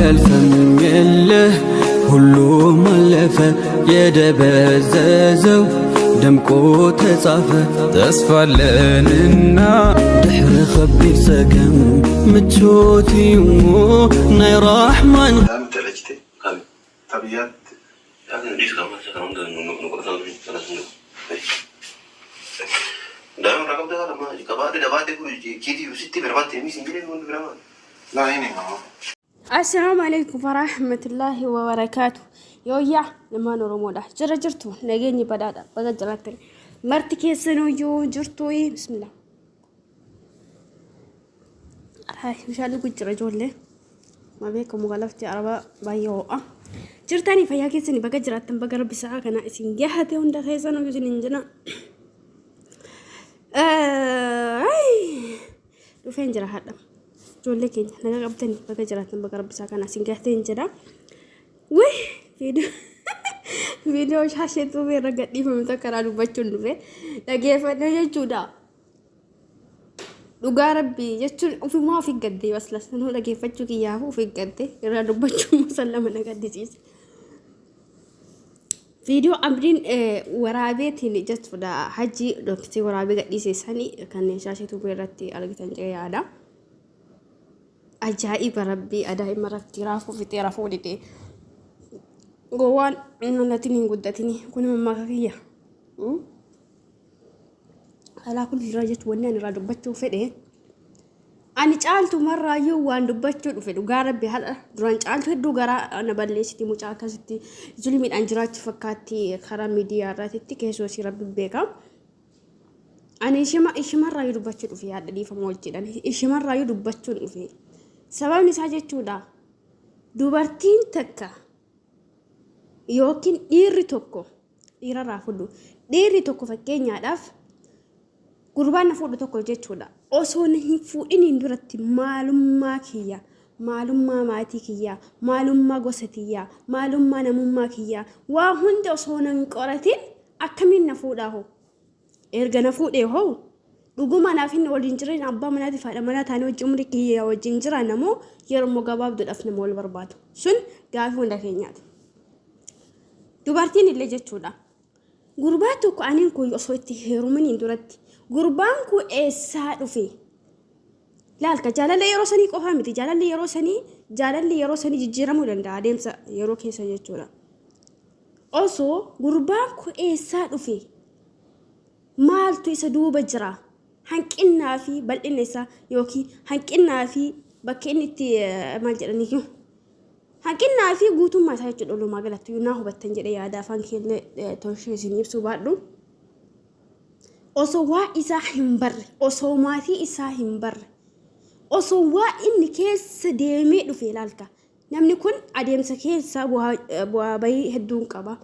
አያልፍም የለ ሁሉም አለፈ የደበዘዘው ደምቆ ተጻፈ ተስፋለንና ድሕሪ ከቢድ ጸገም ምቾት እዩሞ ናይ ራሕማን Assalaamu alaikum warahmatullahi wabarakaatu. Yooyyaa ilmaan Oromoodha. Jira jirtu nageenyi badhaadha. Baga jiraattan. Marti keessanuyyuu jirtu. Bismillah. Bishaan dhugu jira ijoollee. Ma beekamu galafti araba baay'ee ho'a. Jirtanii fayyaa keessanii baga jiraattan baga rabbi sa'a kana isin gahate hunda keessanuyyuu isin hin jira. Dhufeen jira hadha. Ijoollee keenya nagaa qabdanii baga jiraattan baga rabbi isaa kana isin gahateen jedha. Wih viidiyoo viidiyoo shaashee tuubee irra gadhiifame takka irraa dubbachuun dhufe dhageeffadhe jechuudha. Dhugaa rabbii jechuun ofumaa ofi gaddee basla sanuu dhageeffachuu kiyyaafu ofi gadde irraa dubbachuun musallama na gaddisiise. Viidiyoo Abdiin waraabeetiin jechuudha hajji dhoksee waraabee gadhiise sani kanneen shaashee tuubee irratti argitan jedhee yaada. Ajaa'iba rabbii adaa'ima raftii raafuu fixee rafuu didee. Gowwaan nalatiin hin guddatini kun mammaaka kiyya. Alaa kun irraa jechuun wanni ani irraa dubbachuu fedhe ani caaltu marraayyuu waan dubbachuu dhufe dhugaa rabbi haadha duraan caaltu hedduu garaa na balleessiti mucaa akkasitti zulmiidhaan jiraachuu fakkaatti karaa miidiyaa irraatitti keessoo isii rabbi beeka. Ani ishima ishimarraayyuu dubbachuu dhufe yaadda dhiifama wajjidhan ishimarraayyuu dubbachuun dhufe sababni isaa jechuudha dubartiin takka yookiin dhiirri tokko dhiirarraa fudhu dhiirri tokko fakkeenyaadhaaf gurbaan na fuudhu tokko jechuudha osoo na hin fuudhiniin duratti maalummaa kiyya maalummaa maatii kiyyaa maalummaa gosa tiyyaa maalummaa namummaa kiyyaa waa hunda osoo nan qoratin akkamiin na fuudhaa hoo erga na fuudhee hoo dhuguma naaf inni waliin jireenya abbaa manaatiif haadha manaa taanee wajjin umrii kiyya wajjin jiraanna moo yeroo gabaabduudhaaf nama wal barbaadu sun gaafii hunda keenyaati. Dubartiin illee jechuudha. Gurbaa tokko aniin kun osoo itti heeruminiin duratti gurbaan kun eessaa dhufe? Laalka jaalala yeroo sanii qofaa miti. Jaalalli yeroo sanii jaalalli yeroo sanii jijjiiramuu danda'a adeemsa yeroo keessa jechuudha. Osoo gurbaan kun eessaa dhufe? Maaltu isa duuba jira? Hanqinnaa fi bal'inna isaa yookiin hanqinnaa fi bakka inni itti maal jedhaniyyuu Hanqinnaa fi guutummaa isaa jechuudha walumaa galatti naa hubattan jedhee yaada afaan kiyyallee tolchee isin ibsuu baadhu. Osoo waa isaa hin barre, osoo maatii isaa hin barre, osoo waa inni keessa deemee dhufe ilaalta. Namni kun adeemsa keessa bu'aa bahii hedduun qaba.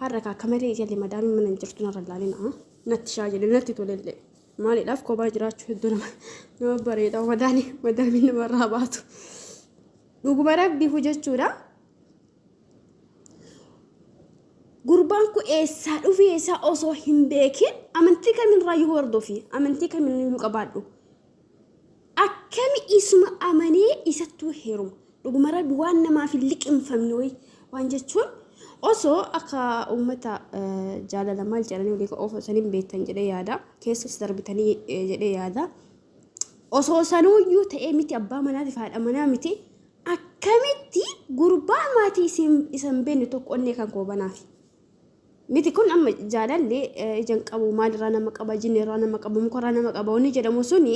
Har'a akka malee ijalli madaamii mana hin jirtu narra ilaalina. Natti shaa jedhe natti tolellee. Maaliidhaaf kophaa jiraachuu hedduu nama bareeda madaamiin namarraa baatu. Dhuguma rabbii jechuudha. Gurbaan kun eessaa dhufee isaa osoo hin beekin amantii kamirraayyuu hordofi amantii kamiyyuu qabaadhu. Akkami isuma amanee isattuu heeruma. Dhuguma rabbi waan namaaf hin liqimfamne wayi waan jechuun osoo akka uummata jaalala maal jedhanii olii oofu saniin beektan jedhee yaada. Keessas darbitanii jedhee yaada. Osoo sanuuyyuu ta'ee miti abbaa manaatiif haadha manaa miti akkamitti gurbaa maatii isa hin beekne tokko onnee kan koo banaafi. Miti kun amma jaalalli ija hin qabu maalirraa nama qaba jinniirraa nama qaba mukarraa nama qaba wanni jedhamu suni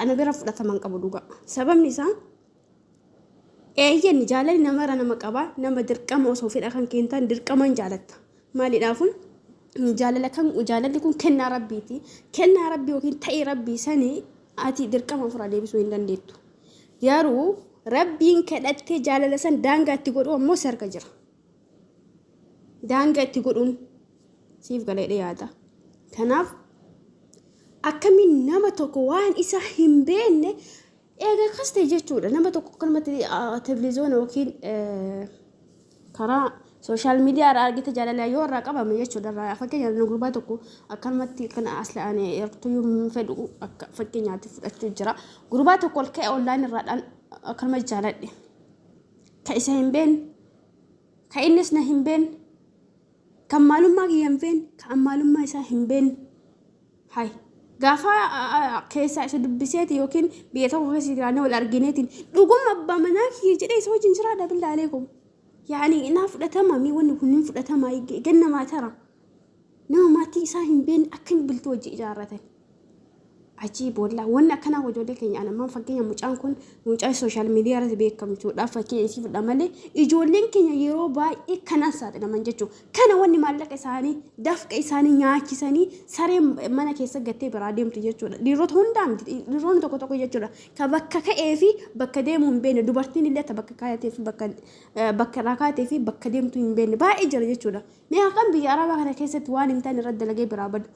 ana bira fudhatama hin qabu dhugaa. Sababni isaa eeyyenni jaalalli namarra nama qaba nama dirqama osoo fedha kan kee hin taane dirqamaan jaalatta. Maaliidhaafun jaalala kan jaalalli kun kennaa rabbiiti. Kennaa rabbii yookiin ta'ee rabbii sanii ati dirqama ofirraa deebisuu hin dandeettu. Garuu rabbiin kadhattee jaalala san daangaa itti godhuu ammoo si harka jira. Daangaa itti godhuun siif galee dhiyaata. Kanaaf akkamiin nama tokko waan isaa hin beekne Eega akkas ta'e jechuudha nama tokko akkanumatti televiziyoona yookiin karaa sooshaal miidiyaa irraa argite jaalala yoo irraa qabame jechuudha irraa fakkeenyaaf nama gurbaa tokko akkanumatti kan asla ani eertuu hin fedhu akka fakkeenyaatti fudhachuu jira gurbaa tokko ol ka'e onlaayinii irraadhaan akkanuma jaaladhe. Ka isa hin beekne, ka innis na hin beekne, kan maalummaa kiyya hin beekne, kan maalummaa isaa hin beekne. Hay gaafa keessaa isa dubbiseeti yookiin biyya tokko keessa jiraannee wal argineetiin dhuguma abbaa manaa kiyya jedhee isa wajjin jiraadha billaa aleekum. Yaani naa fudhatama mii wanni kun hin fudhatama gannamaa tara. Nama maatii isaa hin beekne akkami bultii wajji ijaarratan. Ajiib wallah wanni akkanaa ijoollee keenya anammaan fakkeenya mucaan kun mucaa sooshaal miidiyaa irratti beekamtuudha fakkeenya isii fudha malee ijoolleen keenya yeroo baay'ee kanaan saaxilaman jechuudha. Kana wanni maallaqa isaanii dafqa isaanii nyaachisanii saree mana keessa gattee biraa deemtu jechuudha. Dhiirota hundaa miti dhiironni tokko tokko jechuudha. Ka bakka ka'ee fi bakka deemu hin beekne dubartiin illee ta bakka kaayatee fi bakka bakka irraa kaatee fi bakka deemtu hin beekne baay'ee jira jechuudha. Mee akkam biyya arabaa kana keessatti waan hin taane irratti dalagee biraa badu.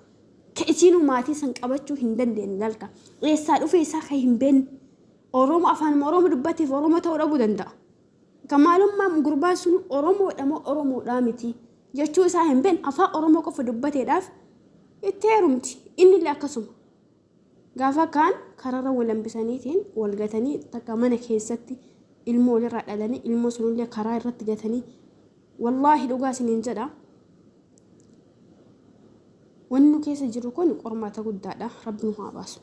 Ka isiinuu maatii san qabachuu hin dandeenye lalka. Eessaa dhufee isaa ka hin beekne. Oromoo afaanuma Oromoo dubbateef Oromoo ta'uu dhabuu danda'a. Ka maalummaa gurbaan sun Oromoodha moo Oromoodhaa miti jechuu isaa hin beekne afaan Oromoo qofa dubbateedhaaf itti heerumti. Innillee akkasuma. Gaafa kaan kararra wal hambisaniitiin wal gatanii takka mana keessatti ilmoo walirraa dhalanii ilmoo sunillee karaa irratti gatanii wallaahi dhugaa isiniin jedha. Wanni nu keessa jiru kun qormaata guddaadha. Rabbi nu haa baasu.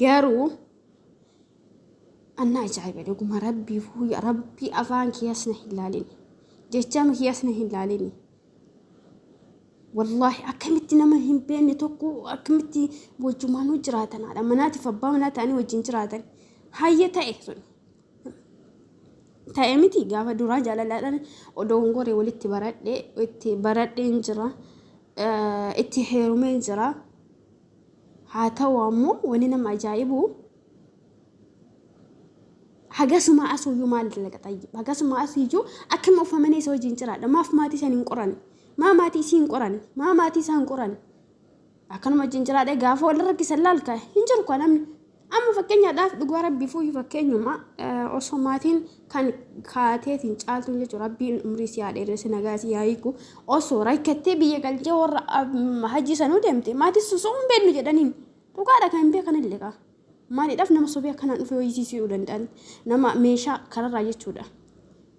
Garuu anna ajaa'iba dhuguma rabbii fuuya rabbii afaan kiyas na hin laalini. Jechama kiyas na hin laalini. Wallaahi akkamitti nama hin beekne tokko akkamitti wajjumaanuu jiraatan haadha manaatiif abbaa manaa ta'anii wajjin jiraatan. Hayya ta'e sun. Ta'e miti gaafa duraa jaalalaadhaan odoo hin goree walitti baradhe itti baradheen jira. Itti heerumeen jira. Haa ta'u ammoo wanni nama ajaa'ibu hagasuma asuyyuu maal dalaga xayyib hagasuma asuyyuu akkam of amanee isa wajjin jiraadha maaf maatii san hin qoranne maa maatii isii hin qoranne maa maatii isaa hin qoranne akkanuma wajjin jiraadha gaafa wal rakkisan laalka hin jiru kan namni amma fakkeenyaadhaaf dhugaa rabbii fuuyyu fakkeenyuma osoo maatiin kan kaateetiin caaltuun jechuudha rabbiin umrii si haa dheeresse nagaa si haa hiiku osoo rakkattee biyya galchee warra hajii sanuu deemte maatii sun sun beeknu jedhaniin dhugaadha kan hin beekan illee kaa maaliidhaaf nama sobee akkanaan dhufee hoyisiisuu danda'an nama meeshaa kararraa jechuudha.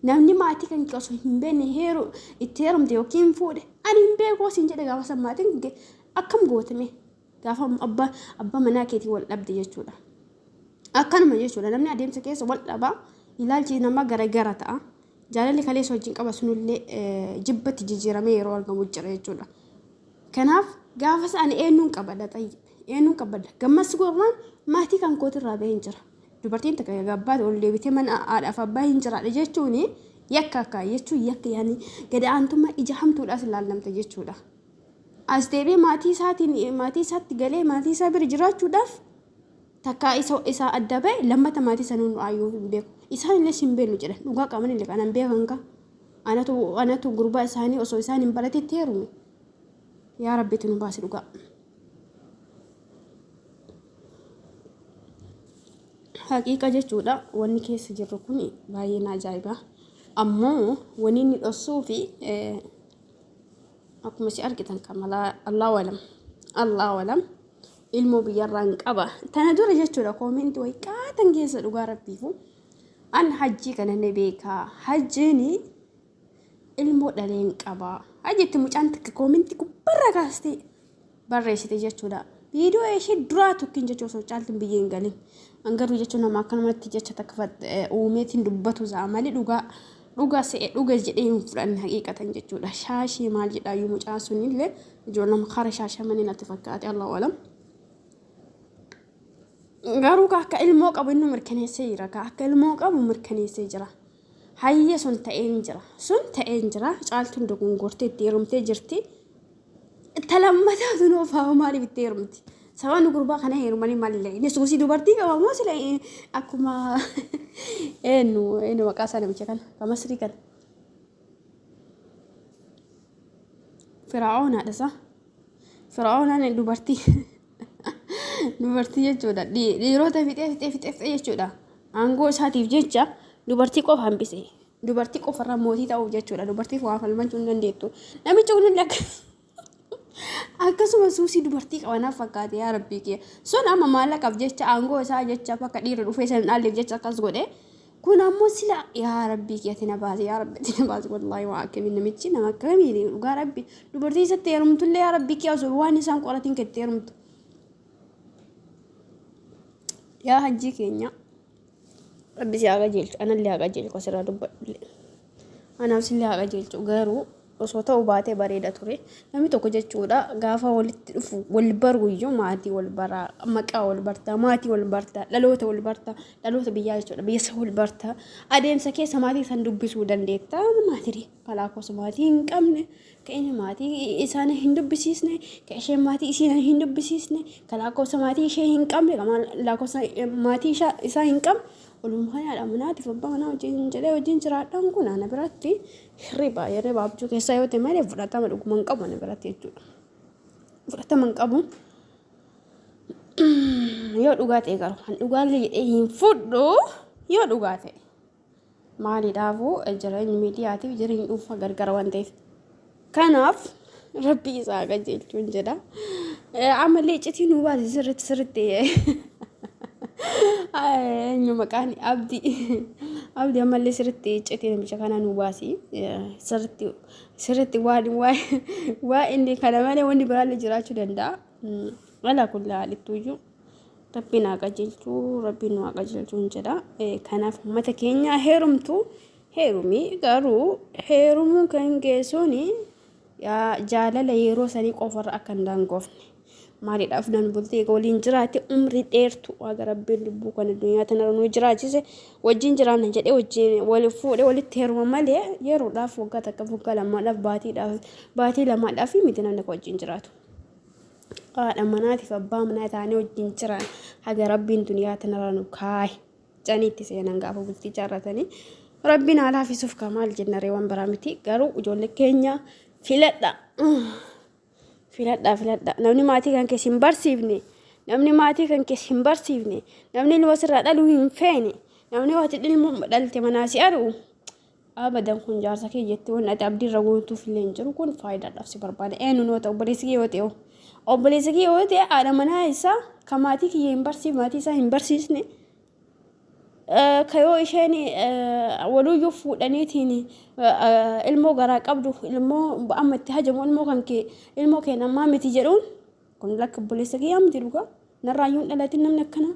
Namni maatii kan kee osoo hin beekne heeru itti heerumte yookiin fuudhe ani hin beeku siin jedhe gaafa san maatiin kee akkam gootame gaafa abbaa abbaa manaa keetii wal dhabde jechuudha. Akkanuma jechuudha namni adeemsa keessa wal dhabaa ilaalchi namaa garagara ta'a. Jaalalli kaleessa wajjin qaba sunillee jibbatti jijjiiramee yeroo argamu jira jechuudha. Kanaaf gaafas ani eenyuun qabadha xayyib eenyuun qabadha gammas gorraan maatii kan kootirraa baheen jira. Dubartiin takka gabbaate ol deebitee mana haadhaaf abbaa hin jiraadha jechuun yakka akka jechuun yakka yaani gadi aantummaa ija hamtuudhaas ilaallamta jechuudha. As deebi'ee maatii isaatiin maatii isaatti galee maatii isaa bira jiraachuudhaaf takkaa isa isaa adda ba'e lammata maatii sanuu nu ayyuu hin beeku. Isaan illee sin beeknu jedhan dhugaa qaban illee kanan beekan ka. Anatu anatu gurbaa isaanii osoo isaan hin baratetti heerume. Yaa rabbiitu nu baasi dhugaa. Haqiiqa jechuudha wanni keessa jirru kun baay'ee na ajaa'iba. Ammoo wanni inni dhossuu fi akkuma si argitan kamalaa Allahu alam Allahu alam ilmoo biyyarraa hin qaba. Tana dura jechuudha koomenti wayi qaatan keessa dhugaa rabbiifu an hajjii kana ni beeka. Hajjiin ilmoo dhalee hin qaba. Hajjitti mucaan takka koomentii gubbarra kaastee barreessite jechuudha. Viidiyoo ishee duraa tokkiin jechuun osoo caaltuun biyya hin galin. An garuu jechuun nama akkanumatti jecha takka uumeetiin dubbatu za'a malee dhugaa dhugaa se'e dhuga jedhee hin fudhanne haqiiqatan jechuudha. Shaashii maal jedhaa iyyuu mucaan sunillee ijoollee kara shaashamanii natti fakkaate Allahu alam. Garuu akka ilmoo qabu inni mirkaneessee jira. Akka ilmoo qabu mirkaneessee jira. Hayyee sun ta'een jira. Sun ta'een jira. Caaltuun dogongortee itti heerumtee jirti. Ta lammataa tun oofaa maaliif itti heerumti? Sababni gurbaa kana heerumanii malee. Inni suusii dubartii qaba moo sila akkuma eenyu eenyu maqaa isaa namicha kana ka Masrii kana. Fira'oonaadha isaa. Fira'oonaan dubartii dubartii jechuudha. Dhiirota fixee fixee fixee fixee jechuudha. Aangoo isaatiif jecha dubartii qofa hambise. Dubartii qofarra mootii ta'uuf jechuudha. Dubartiif waa falmachuu hin dandeettu. Namichi kun illee akkasuma suusii dubartii qabanaaf fakkaate yaa rabbii kiyya. Sun amma maallaqaaf jecha aangoo isaa jecha bakka dhiirri dhufee isa hin dhaalleef jecha akkas godhe. Kun ammoo sila yaa rabbii kiyya na baasi, yaa rabbi ati na baasi. Wallaahi waa akkamii namichi nama akkamii dhugaa rabbi dubartii isatti heerumtullee yaa rabbii kiyya osoo waan isaan qoratiin kan itti heerumtu. Yaa hajjii keenya rabbi si haa qajeelchu, anallee haa qajeelchu, asirraa dubbadhullee. Anaaf sillee haa qajeelchu, garuu osoo ta'uu baatee bareeda ture. Namni tokko jechuudha gaafa walitti dhufu wal baruuyyuu maatii wal baraa, maqaa wal bartaa, maatii wal bartaa, dhaloota wal bartaa, dhaloota biyyaa jechuudha biyya isa wal bartaa. Adeemsa keessa maatii san dubbisuu dandeetta. Maatii kalaakosa maatii hin qabne, ka inni maatii isaanii hin dubbisiisne, ka isheen maatii isii hin dubbisiisne, ka lakkoofsa maatii ishee hin qabne, ka lakkoofsa maatii isaa hin qabne. Walumaa haadha manaatiif abbaa manaa wajjin jedhee wajjin jiraadhaan kun ana biratti hirriba hirriba abjuu keessaa yoo ta'e malee fudhatama dhuguma hin qabu ana biratti jechuudha. Fudhatama hin qabu. Yoo dhugaa ta'e garuu kan dhugaallee jedhee hin fudhu yoo dhugaa ta'e. Maaliidhaafuu jireenyi miidiyaatiif jireenyi dhuunfaa gargar waan ta'eef. Kanaaf rabbi isaa qajeelchuun jedha. Ammallee iccitii nuu baase sirriitti sirriitti eenyu maqaan abdii abdii ammallee sirriitti iccitii namicha kana nuu baasi sirriitti sirriitti waan waa inni kana malee wanni biraallee jiraachuu danda'a. Alaa kulli haalittuuyyuu. Rabbiin haa qajeelchu, Rabbiin nu haa qajeelchuun jedha. Kanaaf uummata keenya heerumtu heerumi, garuu heerumuu kan geessuun jaalala yeroo sanii qofarra akka hin daangoofne. Maaliidhaaf nan bultii eega waliin jiraate umrii dheertu waaqa Rabbiin lubbuu kan addunyaa tanarra nu jiraachise wajjin jiraanna jedhee wajjin wal fuudhee walitti heeruma malee yeroodhaaf waggaa takka waggaa lamaadhaaf baatiidhaaf baatii lamaadhaaf miti namni akka wajjin jiraatu. Haadha manaatiif abbaa manaa taanee wajjin jiraan haga rabbiin duniyaa tanarra nu kaaye canii itti seenan gaafa bultii jaarratanii rabbiin haa laafisuuf kaa maal jenna ree waan biraa miti. Garuu ijoollee keenya filadha, filadha, filadha. Namni maatii kan keessa hin barsiifne, namni maatii kan keessa hin barsiifne, namni ilma sirraa dhaluu hin feene, namni waati ilmoo dhalte manaa si ari'u abadan kun jaarsa kee jettee wanni ati abdii irra gootuuf illee hin jiru. Kun faayidaadhaaf si barbaada. Eenyuun yoo ta'e, obboleessi kee yoo ta'e, obboleessi kee yoo ta'e, haadha manaa isaa ka maatii kiyya hin barsiifne, maatii isaa hin barsiisne, ka yoo isheen waluuyyuu fuudhaniitiin ilmoo garaa qabdu, ilmoo amma itti hajamu, ilmoo kan kee ilmoo kee namaa miti jedhuun kun lakka obboleessa kiyyaa miti, dhugaa narraayyuu hin dhalatin. Namni akkana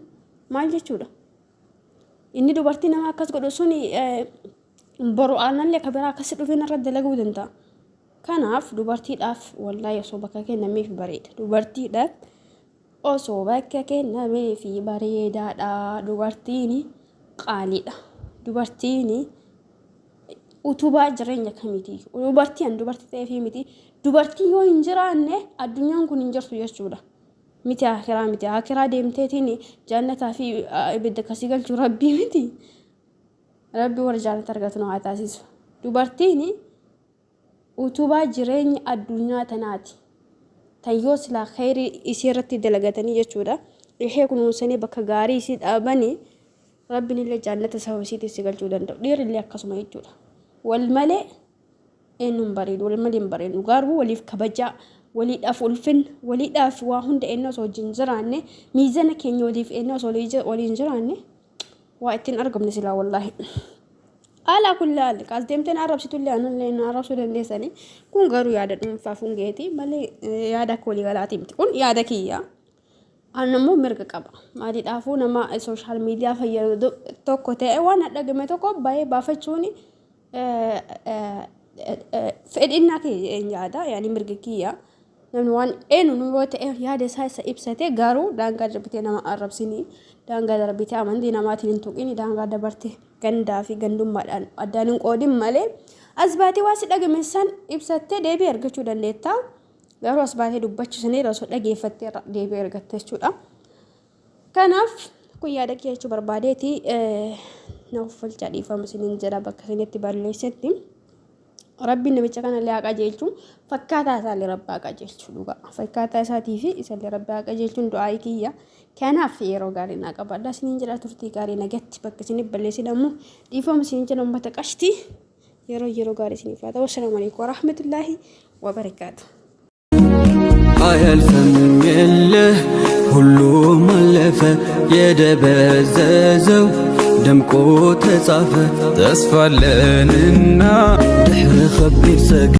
maal jechuudha? Inni dubartii nama akkas godhu suni boru aanallee ka biraa akkasi dhufee narra dalaguu danda'a. Kanaaf dubartiidhaaf wallaahi osoo bakka kennameef bareeda. Dubartiidhaaf osoo bakka kennameef bareedaadha. Dubartiin qaaliidha. Dubartiin utubaa jireenya kamiiti. Dubartii an dubartii ta'eefii miti. Dubartii yoo hin jiraanne addunyaan kun hin jirtu jechuudha. Miti akiraa miti akiraa deemteetiin jannataa fi ibidda kasii galchuu rabbii miti. Rabbi warra jannata argatu nu haa taasisu. Dubartiin utubaa jireenya addunyaa tanaati. Tayyoo silaa kheyrii isii irratti dalagatanii jechuudha. Ishee kunuunsanii bakka gaarii isii dhaabanii rabbiin illee jannata sababa isiitiif si galchuu danda'u. Dhiirri illee akkasuma jechuudha. Wal malee eenyu hin bareedu, wal malee hin bareednu. Garuu waliif kabajaa, waliidhaaf ulfinna, waliidhaaf waa hunda eenyu osoo wajjin jiraanne, miizana keenya waliif eenyu osoo waliin jiraanne waa ittiin argamne silaa wallaahi. Alaa kulli haal kaas deemtee na arrabsitullee anallee na arrabsuu dandeessanii. Kun garuu yaada dhuunfaa fungeeti malee yaada akka waliigalaati miti. Kun yaada kiyya. An immoo mirga qaba. Maaliidhaafuu nama sooshaal miidiyaa fayyadu tokko ta'e waan dhagame tokko baay'ee baafachuun fedhinnaa kiyya jedheen yaada. Yaani mirga kiyya. Namni waan eenyu yoo ta'e yaada isaa isa ibsate, garuu daangaa darbitee nama arrabsinii, daangaa darbitee amantii namaatiin hin tuqini, daangaa dabarte gandaa fi gandummaadhaan addaan hin qoodin malee as baatee waan si dhagame san ibsattee deebii argachuu dandeetta. Garuu as baatee dubbachuu sanii osoo dhageeffattee irra deebii argatta jechuudha. Kanaaf kun yaada kiyya jechuu barbaadeeti, na uffalchaa, dhiifama isiniin jedha bakka isinitti balleessetti. Rabbiin namicha kanallee haa qajeelchu, fakkaataa isaallee rabbi haa qajeelchu, dhugaa fakkaataa isaatii fi isallee rabbi haa qajeelchuun du'aa'ii kiyya. Kanaaf yeroo gaarii naa qabaadha isiniin jedha, turtii gaarii, nagatti. Bakka isiniif balleessin ammoo dhiifama isiniin jedha. Uummata qashtii, yeroo yeroo gaarii isiniif haa ta'u. Assalaamu alaikum warahmatullaahi wabarakaatu. አያልፍም የለ ሁሉም አለፈ የደበዘዘው። ደምቆ ተጻፈ ተስፋለንና ድሕሪ ኸቢድ ጸገም።